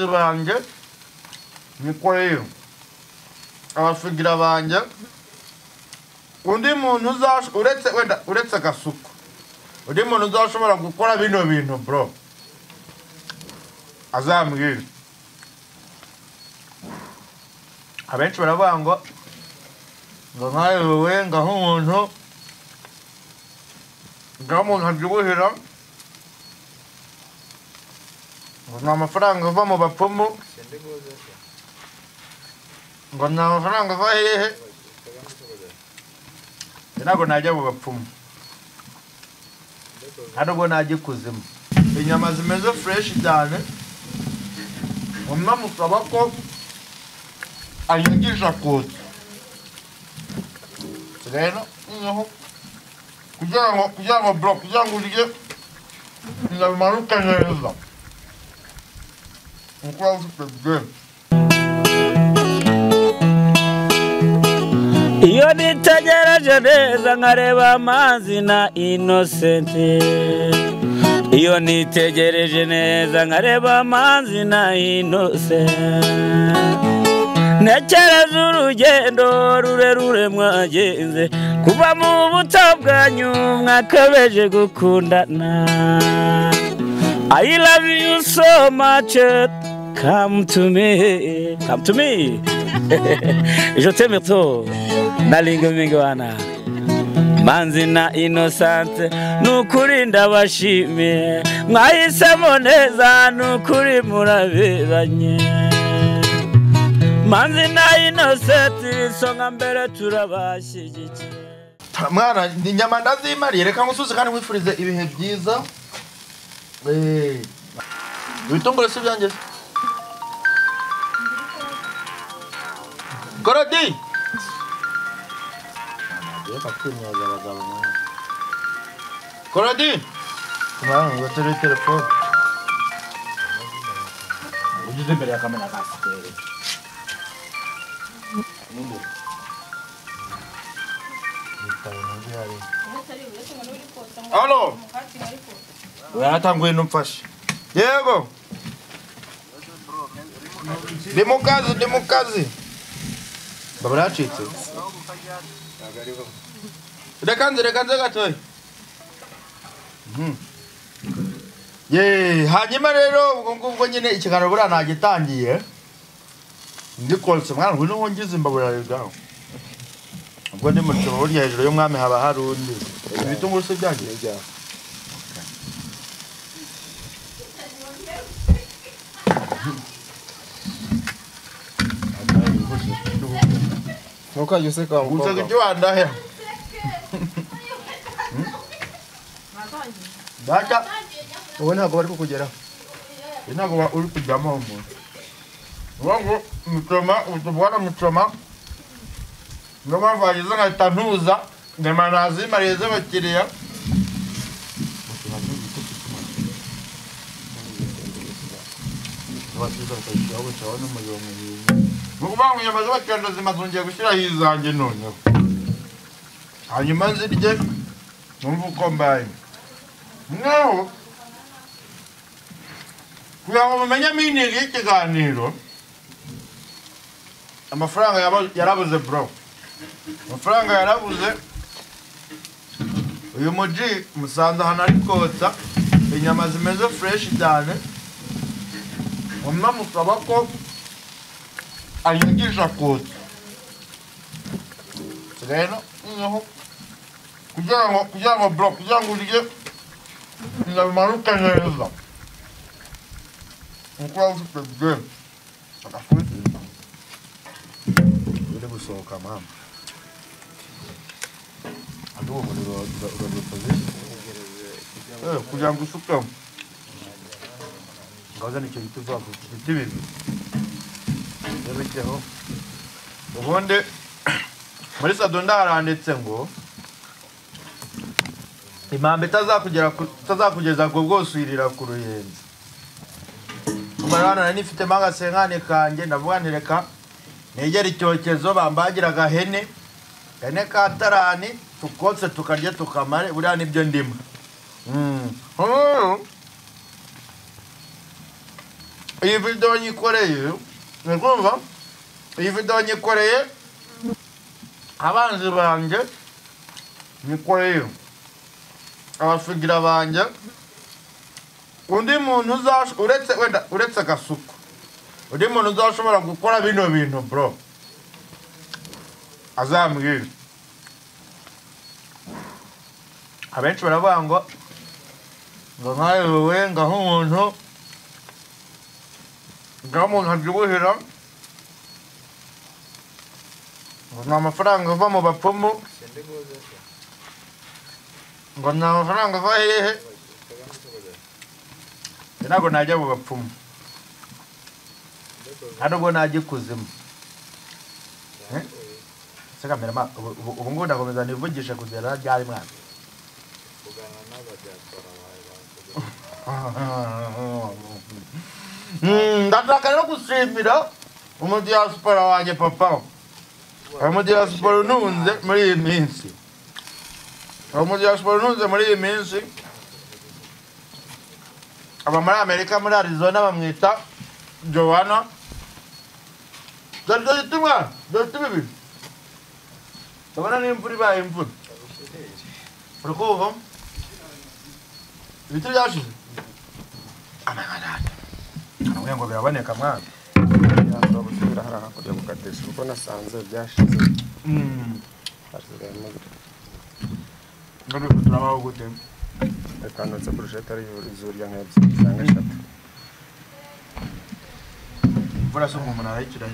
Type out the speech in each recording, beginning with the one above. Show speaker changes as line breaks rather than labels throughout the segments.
Abakozi banjye niko rero abasugira banjye undi muntu uretse wenda uretse Gasuku, undi muntu uzashobora gukora bino bintu bro azambwira. Abenshi baravuga ngo nkayobewe, ngaho umuntu abyibuhira ngo nta mafaranga ava mu bapfumu, ngo nta mafaranga ava hehe. Ntabwo najya mu bapfumu, nta nubwo najya ikuzimu. Inyama zimeze fresh cyane, namusaba ko anyigisha kotsa rero noneho kugira ngo bro, kugira ngo urye bimanuke neza nkuko waba ufite bwe.
Iyo nitegereje neza nkareba Amazi na Innocent, iyo nitegereje neza nkareba Amazi na Innocent, ntekereza urugendo rurerure mwagenze kuva mu buto bwanyu mwakabeje gukundana. I love you so much, come to me, come to me, je t'aime trop. Nalinga mingi wana Manzi na Innocent, nukuri ndabashimiye, mwahisemo neza, nukuri muraberanye. Manzi na Innocent, isonga mbere, turabashyigikiye.
Mwana, inyama ndazimariye, reka ngusuze kandi nkwifurize ibihe byiza. Ibitunguru si byanjye Gorodi. Reka kwimyoza abagabo mwana. Gorodi mwana, ngo turi telefone ugeze imbere ya kamera kasitere. Ninde? Alo. Uratanguye numfashe. Yego. Ndi mu kazi, ndi mu kazi. Baba yacitse. Reka nze, reka nze gatoya. Ye, hanyuma rero ubwo ngubwo nyine ikiganiro buriya nagitangiye. Ndi kolse mwana, ngwino wongize imbabura yawe. Ubwo ndi mu burya hejuru y'umwami haba hari undi. Ibitunguru se byagiye byawe.
Ntukajye useka wa mukobwa.
Useka ibyo wandahe. Data.
Wowe ntabwo bari kukugeraho.
Ntabwo uri kujyamo umuntu. Ngo mucoma, utubwana mucoma. Niyo mpamvu wageze nkahita ntuza, nyama nazimariye z'abakiriya. Ni ukuvuga ngo inyama z'abakiriya ndazimaze, ngiye gushyiraho izanjye noneho. Hanyuma nzirye, numve uko mbaye. Noneho kugira ngo mumenye meaning y'ikiganiro, amafaranga yarabuze bro. Amafaranga yarabuze. Uyu muji musanze ahantu ari kotsa inyama zimeze fresh cyane, namusaba ko anyigisha kotsa rero noneho kugira ngo bro, kugira ngo urye bimanuke neza nkuko waba ufite bwe. Biri gusohoka mama. Aduwo umuriro uradukoze kugira ngo usukemo. Ngazana icyo giti vuba vuba, ibiti bibiri bikeho. Ubundi muri sadonda haranditse ngo impamba itazakugeza ku bwose uyirira ku ruyenzi. Umva hano nari nifitemo agasenkani kanjye, ndavuga nti reka negere icyokezo bambagira agahene, gahene ka tarani, tukotse tukarya tukamare, buriya nibyo ndimo. Iyi video nyikoreye, urikumva? Iyi video nyikoreye abanzi banjye, nyikoreye abafigira banjye. Undi muntu uretse wenda uretse Gasuku, undi muntu uzashobora gukora bino bintu bro azambwira. Abenshi baravuga ngo nkayobewe, ngaho umuntu abyibuhira, ngo nta mafaranga ava mu bapfumu, ngo nta mafaranga ava hehe. Ntabwo najya mu bapfumu, nta nubwo najya ikuzimu. Ese kamerama, ubu ngubu ndakomeza nivugishe kugera ryari mwana? Ndashaka rero gushimira umudiyasipora wanjye papa. Umudiyasipora ununze muri iyi minsi, umudiyasipora ununze muri iyi minsi aba muri Amerika, muri Arizona, bamwita Joanna. Dore ibiti mwana, dore ibiti bibiri. Ndabona n'imvura ibaye imvura. Uri kumva? Ibiti byashize. Amagana ngo biraboneka mwana.
Yanga gusubira hariya hakurya gukatesha kuko nasanze byashize.
Ngari turabaho gute?
Reka notse burushete ari izurya nk'ebyiri cyangwa eshatu.
Imvura se umuntu arayikira.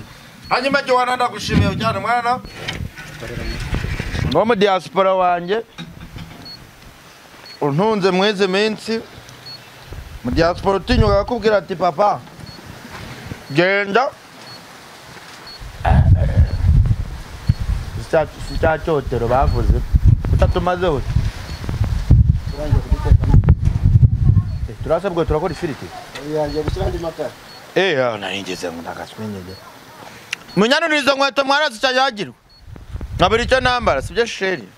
Hanyuma Joanna ndagushimiye cyane mwana. Ngo mu diaspora wanjye untunze mweze minsi, mu diaspora utinyuka akakubwira ati papa genda si cya cyotero bavuze utatumaze hose. Turasabwe turakora ifiriti.
Yangiye gushyira andi makara.
Nari ngeze ngo ndakaswenyege. Munyanura izo nkweto mwarazicayagirwa. Nkabura icyo nambara, sibyo sheri?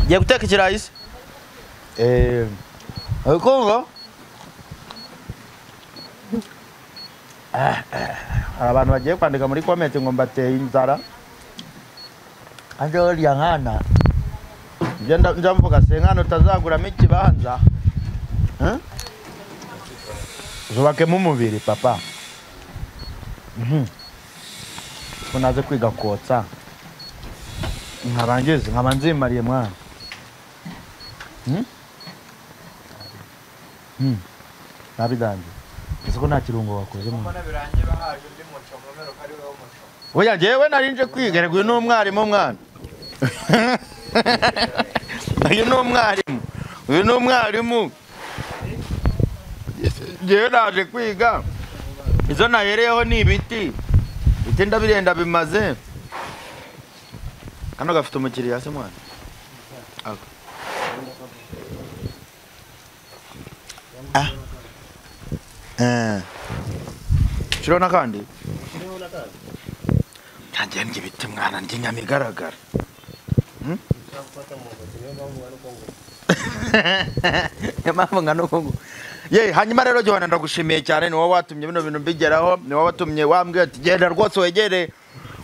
Ngiye guteka ikirayi se? Uri kumva? Hari abantu bagiye kwandika muri comment ngo mbateye inzara. Anje urya nkana. Njya mvuga se nkana utazaguramo ikibanza. Zubakemo umubiri papa. Ko naze kwiga kotsa. Nkaba ngeze nkaba nzimariye mwana. Nabidanje. Ese ko nta kirungo wakoze mwana?
Mbona birangiye bahaje undi muco mumero ko ari we w'umuco.
Oya jewe narinje kwiga, rego uyu ni umwarimu mwana. Uyu ni umwarimu. Uyu ni umwarimu. Jewe naje kwiga. Izo nahereyeho ni ibiti. Ibiti ndabirenda bimaze. Kano gafite umukiriya se mwana? Ako. Shiro nakandi? Ntangiye ndya ibiti mwana, ndya inyama igaragara. Niyo mpamvu ngana uko nguko. Ye, hanyuma rero Joanna ndagushimiye cyane, ni wowe watumye bino bintu mbigeraho, ni wowe watumye wambwira ati genda rwose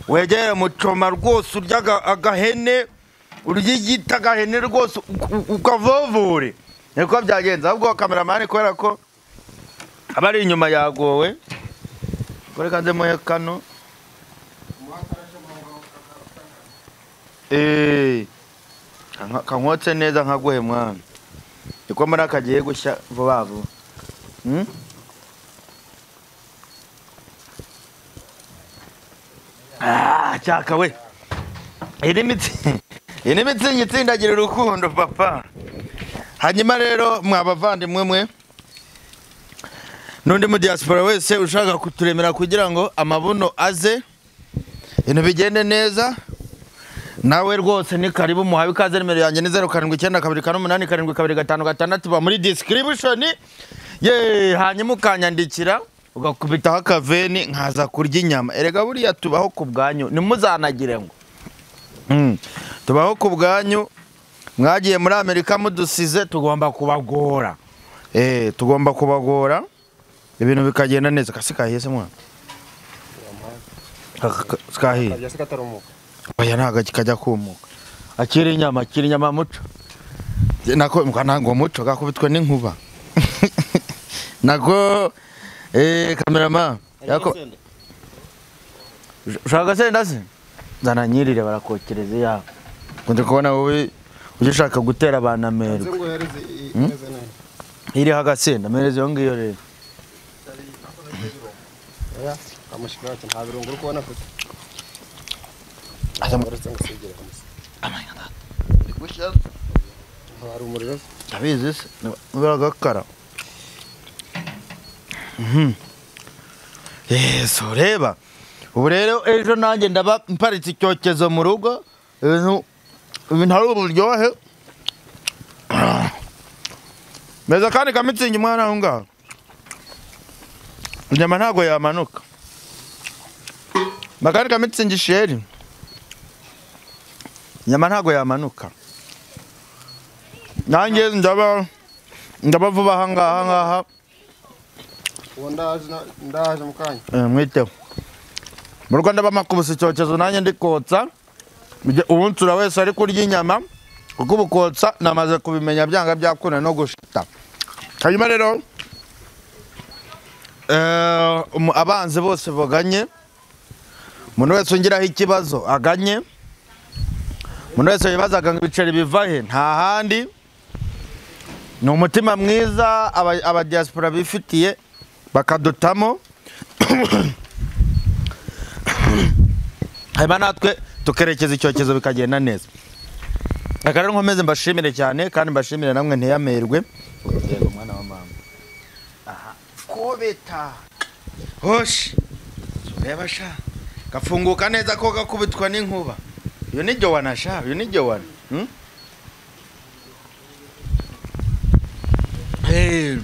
wegere mucoma rwose urya agahene, urya igiti agahene rwose ukavovure. Niko byagenze. Ahubwo kameramani kubera ko abari inyuma yagowe, kore kanze moye kano. Kankotse neza nkaguhe mwana. Niko mbona kagiye gushya vuba vuba. Cyaka we. Iyi mitsi itsindagira urukundo papa. Hanyuma rero mwabavandimwe mwe n'undi mu diaspora wese ushaka kuturemera kugira ngo amabuno aze ibintu bigende neza, nawe rwose ni karibu, muhawe ikaze. Nimero yanjye ni 0792487256 ba muri description. Ye, hanyuma ukanyandikira ugakubitaho akaveni nkaza kurya inyama. Erega buriya tubaho ku bwanyu, ntimuzanagire ngo tubaho ku bwanyu. Mwagiye muri Amerika mudusize, tugomba kubagora. Tugomba kubagora. Ibintu bikagenda neza kasi kahiye se mwana. Kahiye. Oya ntago kikajya kumuka. Akira inyama muco. Nako ntango muco gakubitwe n'inkuba. Nako cameraman yako ushaka senda se? Zana nyirire barakokereze ya. Kunze kubona wowe ugishaka gutera abana amerwe. Iri hagasenda mereze yo ngiyo rero.
Oya amushikira nta birungo uri kubona afite. Hari umuriro.
Ndabizi se nubagakara. Yesu reba. Ubu rero ejo nanjye ndaba mparitse icyokezo mu rugo. Ibintu ari uburyohe. Meza kandi kamitsingi mwana aho ngaho. Inyama ntago yamanuka. Makandi kamitsingi sheri. Inyama ntago yamanuka. Nanjye ndaba vuba aha ngaha.
Ndaje mukanya.
Mwiteho. Mu Rwanda bamakubise icyokezo nanjye ndikotsa. Ubunsura wese ari kurya inyama kuko ubukotsa namaze kubimenya byanga byakuna no gushita. Hanyuma rero abanze bose baganye, umuntu wese ungiraho ikibazo aganye, umuntu wese yibazaga ngo ibiceri biva he nta handi. Ni umutima mwiza aba diaspora bifitiye bakadutamo. Hanyuma natwe tukerekeza icyokezo bikagenda neza. Reka rero nkomeze mbashimire cyane kandi mbashimire namwe ntiyamerwe. Yego mwana wa mama. Aha. Kobeta. Hoshi. Reba sha. Gafunguka neza ko gakubitwa n'inkuba. Iyo ni Jowana sha, iyo ni Jowana. Hey.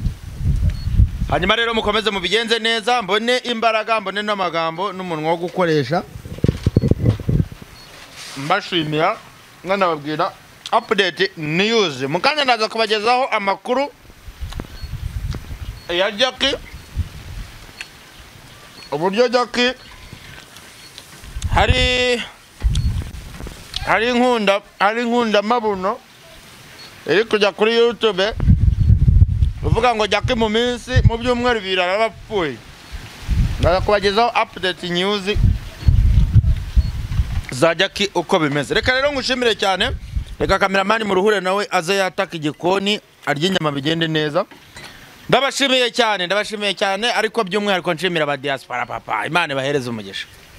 Hanyuma rero mukomeze mubigenze neza, mbone imbaraga, mbone n'amagambo n'umunwa wo gukoresha. Mbashimira nkanababwira update news. Mukanya ndaza kubagezaho amakuru ya Jackie, uburyo Jackie hari inkunda mabuno iri kujya kuri YouTube uvuga ngo Jackie mu minsi mu byumweru bibiri arabapfuye. Ndaza kubagezaho update news za Jackie uko bimeze. Reka rero ngushimire cyane. Reka cameraman mu ruhure nawe aze yataka igikoni arya inyama bigende neza. Ndabashimiye cyane, ndabashimiye cyane, ariko by'umwihariko nshimira aba diaspora papa. Imana ibahereze umugisha.